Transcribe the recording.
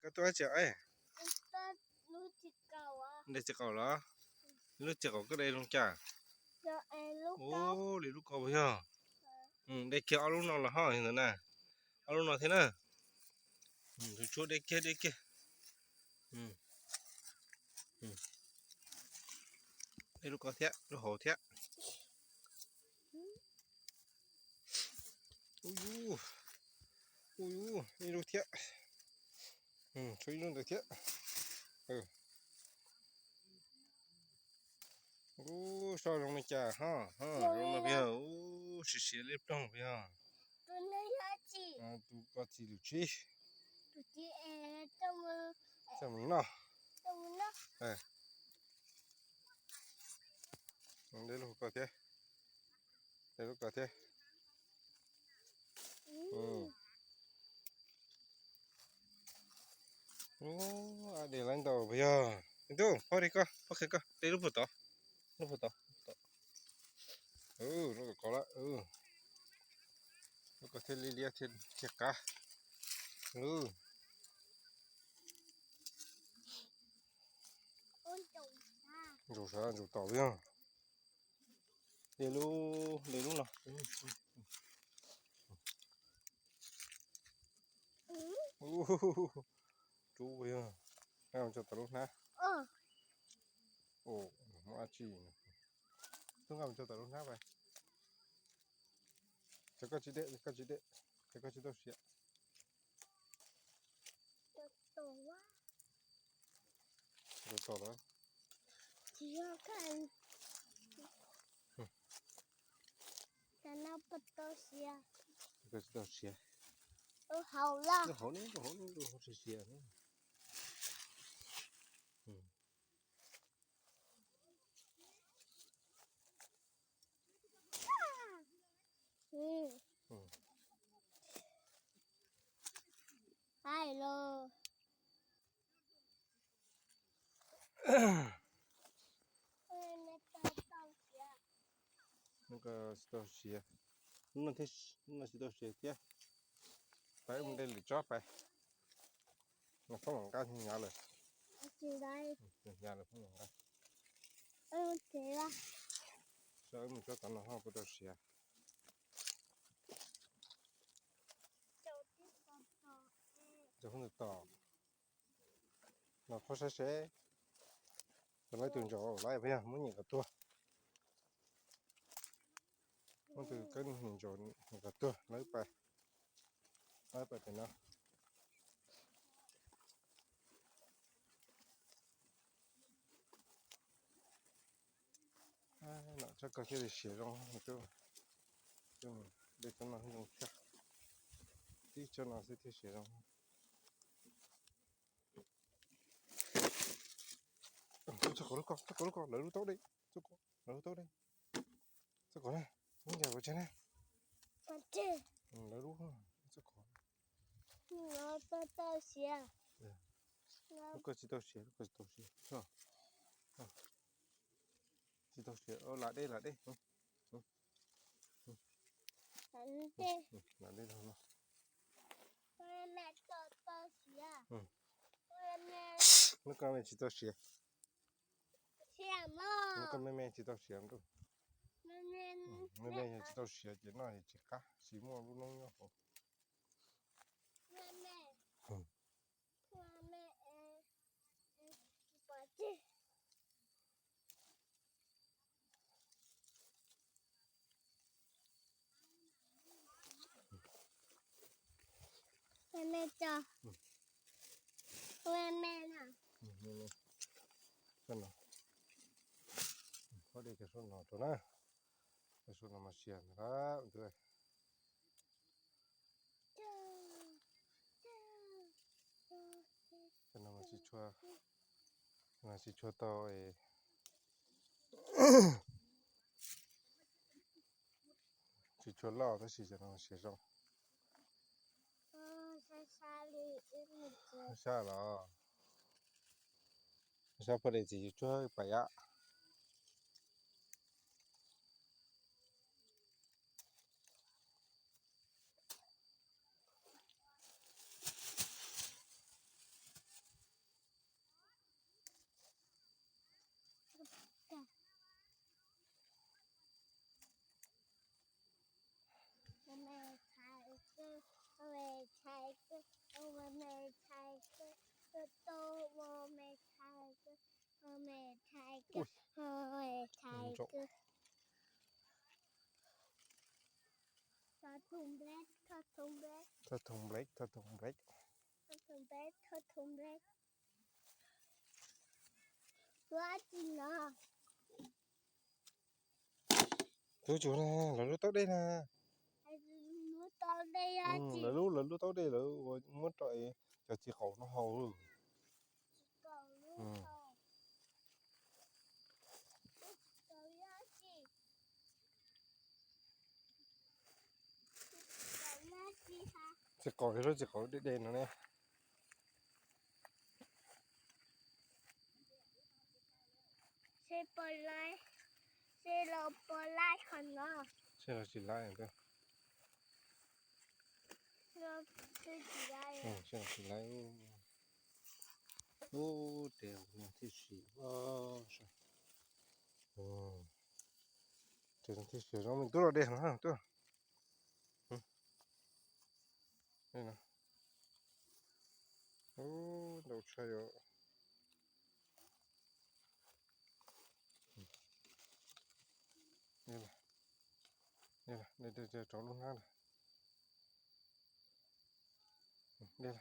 Koj tuaj dab tsi es? De txiv qaub los? Lub txiv qaub koj de zoo cas? Ua li lub ko puas yog? De kiag ob lub no los ho ntawd na. Ob lub no thiab na. Tus tshuab de kiag de kiag. De lub ko thiab lub hauv thiab. Ub, ub, ib lub thiab. Tshuav ib lub ntawd thiab. Ub, so zoo li cas ho, zoo no puas yog? Ub, siav siav li ploog puas yog? Tus ko txiv lwm tsib. Txawj mus noj. De lub ko thiab. De lub ko thiab. Ub, de lawv ntau puas yog? Tub, phob li koj, phob qhia koj, de lub puag tod, lub puag tod. Lub ko lawm. Lub ko thiaj li liab thiaj qab. Ntsaus sav ntsaus tod puas yog? De lub, de lub no. Rub puas yog? Nqa mus tso tom lub hnab. Muaj dab tsi? Tub, nqa mus tso tom lub hnab pais. Ces koj tsis de, koj tsis de, ces koj tsis tau siav. Ntsaus tod lawm. Koj tsis tau siav. Lub hauv, lub hauv no, lub hauv no siav siav. Hais los. Lub ko tsis tau siav. Lub no thiab, lub no tsis tau siav thiab. Pais wb mus de lwm tsob pais. Nws pheej mam nqa hnyav lawm. Hnyav lawm pheej mam nqa. Saib wb mus tsob tom no ho puas tau siav. Ntsaus ntawm tom. Los qhuab saib seb. Tus lawv tus ntsaus lawm puas yog, muab nyem kom tuag. Muab tus kab ntsaus nyem kom tuag, lawv pais, lawv pais tim no. Nom tsob ko thiaj li siav zoo, de tsob no zoo tshaj. Tib tsob no xwb thiaj siav zoo. Txog kom lub ko, txog kom lub ko, lawv lub taub de, lawv lub taub de. Txog kom na, lub ncas pov tseg na. Lawv lub, txog kom. Lub ko tsis tau siav, lub ko tsis tau siav. Tsis tau siav, lam deb, lam deb. Lam deb no. Lub ko me tsis tau siav. Lub ko me me tsis tau siav ntuj. Me me yog tsis tau siav ces noj tsis qab, tsis muaj lub noob nyob hauv. Qhov de cov suab no rau na. Cov suab no mas siav ntag. Cov no mas tsis tshua, tsis tshua tau, tsis tshua loj tab sis cov no siav zoo. Sab los, sab poj de txiv tsuag pais yam. Ua me thai kawg, ua tau ua me thai kawg, ua me thai kawg, ua me thai kawg. Thov thum nplej, thov thum nplej. Thov thum nplej, thov thum nplej. Thov thum nplej, thov thum nplej. Ua tsi no? Tus tsum na, lawv lub taub dej na. Lub taub dej. Lawv lub, lawv lub taub dej lawv ua muab rau cov txiv qaub no haus. Txiv qaub, lub txiv qaub dej dej no ne. Seb puas laib, seb los puas laib qhov no. Seb los tsis laib. Seb los tsis laib. Ub, tes no thiaj siav, tes no thiaj siav zoo, me tub los de no tub. Ub, ntau tshaj yom. De, de rau lub hnab ntag. De,